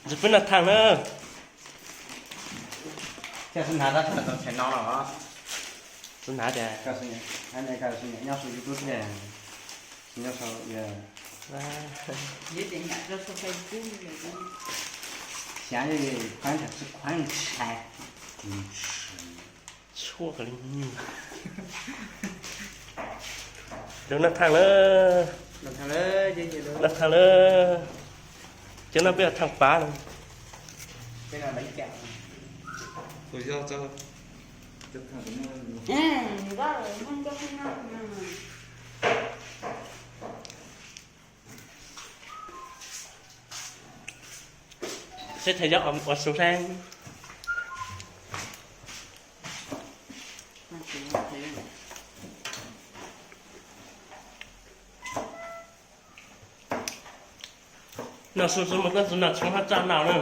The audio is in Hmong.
Ntsis peb noj thaaj na. Thiaj sib hnav tab tom txhais no los. Sib hnav tias, nyob saum YouTube thiab, nyob saum, xav khuav ntshai. Tshuaj li nyuag. Lug noj thaaj lawm. Noj thaaj lawm. Cov no peb thaaj pab no. Seb thaij yob ua su saib. Noj su su mus koj txiv noj tshoob hab tsaj noj na.